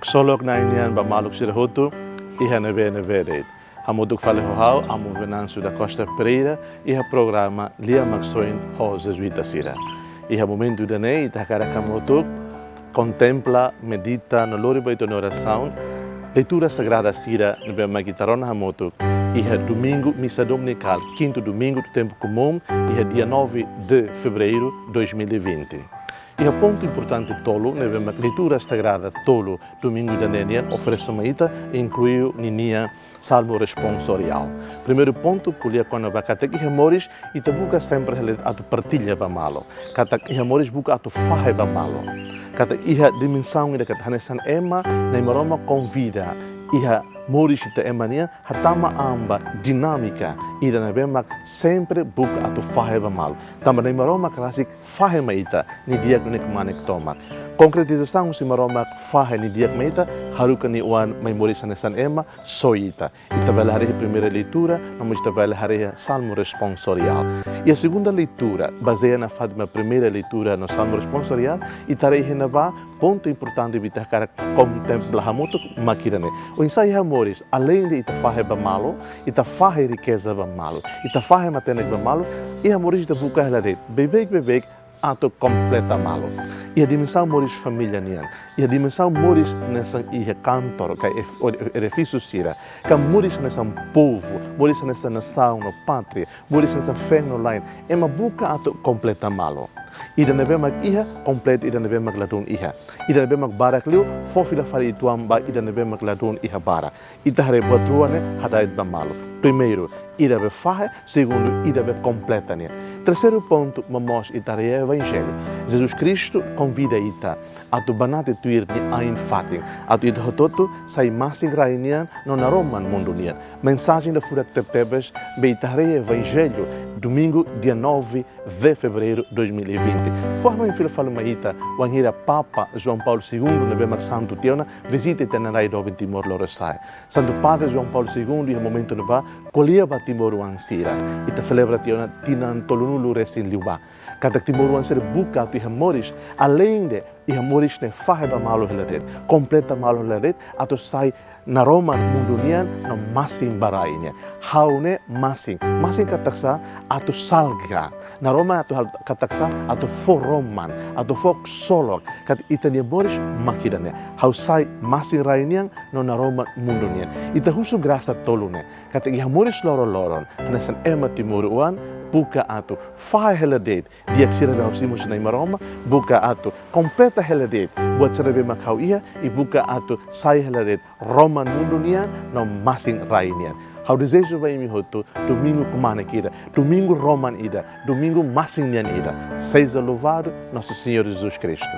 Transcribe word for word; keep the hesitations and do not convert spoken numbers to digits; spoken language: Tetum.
Ksolok Na'i nian ba maluk sira hotu, iha ne'ebé-ne'ebé de'it. Hamutuk fali ho ha'u, Amu Venâncio da Costa Pereira, iha programa Lia Maksoin ho Jesuita sira. Iha momentu ida-ne'e, ita hakarak hamutuk kontempla, medita, no lori ba ita-nia orasaun leitura sagrada sira ne'ebé mak ita rona hamutuk iha domingu, misa dominikál, kintu domingu do tempu komún, iha dia nove de fevereiro dois mil e vinte. Iha pontu importante tolu ne'ebé mak leitura sagrada tolu domingu ida-ne'e nian oferese mai ita, inklui ninia salmu responsoriál. Primeiru pontu ko'alia kona-ba katak iha moris ita buka sempre hela de'it atu partilla ba malu. Katak iha moris buka atu fahe ba malu. Katak iha dimensaun ida katak hanesan ema, Na'i Maromak konvida iha moris ita ema nian hatama an ba dinámika ida ne'ebé mak sempre buka atu fahe ba malu. Tanba Na'i Maromak rasik fahe mai ita, nia di'ak ne'e kmanek tomak. Konkretizasaun husi Maromak fahe nia di'ak mai ita, haruka nia oan mai moris hanesan ema, soi ita. Ita bele haree iha primeira leitura, no mós ita bele haree iha salmu responsoriál. Iha segunda leitura, bazeia nafatin ba primeira leitura no salmu responsoriál, ita haree iha ne'ebá pontu importante ne'ebé ita hakarak kontempla hamutuk mak ida-ne'e. Oinsá iha moris, aleinde ita fahe ba malu, ita fahe rikeza ba malu, ita fahe matenek ba malu, iha moris ita buka hela de'it beibeik-beibeik atu kompleta malu. Iha dimensaun moris família nian, iha dimensaun moris hanesan iha kantor, ka ef-, o-, edifísiu sira, ka moris hanesan povu, moris hanesan nasaun no pátria, moris hanesan feen no la'en, ema buka atu kompleta malu. Ida ne'ebé mak iha, kompleta ida ne'ebé mak ladún iha. Ida ne'ebé mak barak liu, fó fila fali uitoan ba ida ne'ebé mak ladún iha barak. Ita haree buat rua ne'e hada'et ba malu. Primeiru, ida be fahe, segundu, ida be kompleta nian. Terseiru pontu, momoos ita haree Evanjellu. Jesus Kristu konvida ita atu banati tuir nia ain-fatin, atu ita hotu-hotu sai masin-rai nian no naroman mundu nian. Mensajen ida furak tebetebes ne'ebé ita haree Evanjellu, domingu, dia nove de fevereiro dois mil e vinte. Fó hanoin fila fali mai ita, wainhira Papa João Paulo segundo, ne'ebé mak santu tiha ona, vizita ita-nia rai doben Timor Lorosa'e. Santu Padre João Paulo segundo, iha momentu ne'ebá, ko'alia ba timoroan sira. Ita selebra tiha ona tinan tolunulu-resin-lima. Katak timoroan sira buka atu iha moris, aleinde iha moris ne'e fahe ba malu hela de'it, kompleta malu hela de'it, atu sai naroman mundu nian no masin ba rai nian. Ha'u ne'e masin. Masin katak sá? Atu salga. Naroman atu hal-, katak sá? Atu fó roman, atu fó ksolok katak ita-nia moris mak ida-ne'e. Ha'u sai masin rai nian no naroman mundu nian. Ita husu grasa tolu ne'e. Katak iha moris loroloron, hanesan ema timoroan, buka atu fahe hela de'it di'ak sira ne'ebé ha'u simu husi Na'i Maromak, buka atu kompleta hela de'it buat sira ne'ebé mak ha'u iha, i buka atu sai hela de'it roman mundu nian no masin rai nian. Ha'u dezeja ba imi hotu domingu kmanek ida, domingu roman ida, domingu masin nian ida. Seja louvado Nosso Senhor Jesus Cristo.